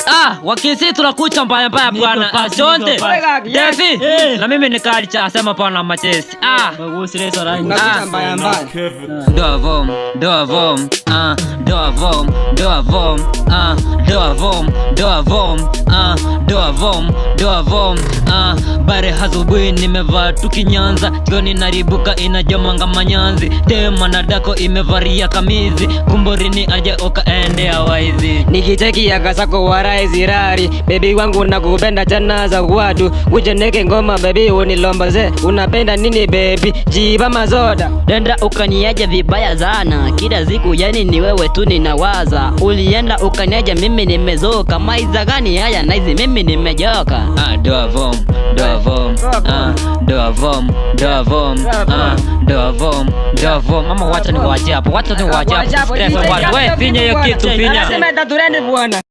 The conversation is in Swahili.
Ah, wakisi tunakucha mbaya mbaya bwana. Asante. Devi. Na mimi nikalicha asema pana machesi. Ah. Unakucha mbaya mbaya. Dovom, dovom, ah, dovom, dovom, ah, dovom, dovom, ah, dovom, dovom, ah, bare asubuhi nimevaa tukinyanza, jioni naribuka inajomanga manyanzi, tema na dako imevaria kamizi, kumborini aje ukaendea waizi. Nikicheki akasako waraizirari bebi wangu nakupenda tena za watu ujeneke ngoma bebi unilombaze unapenda nini bebi jiba mazoda. Denda ukaniaja vibaya sana, kila siku yani ni wewe tu ninawaza. Ulienda ukaniaja mimi nimezoka, maiza gani haya naizi mimi nimejoka. Ah, dovom, dovom, ah, dovom, dovom, ah, dovom, dovom. Mama, wacha niwaachie hapo, wacha niwaachie hapo. Stress watu. Wewe finya hiyo kitu, finya. Anasema itaturende bwana.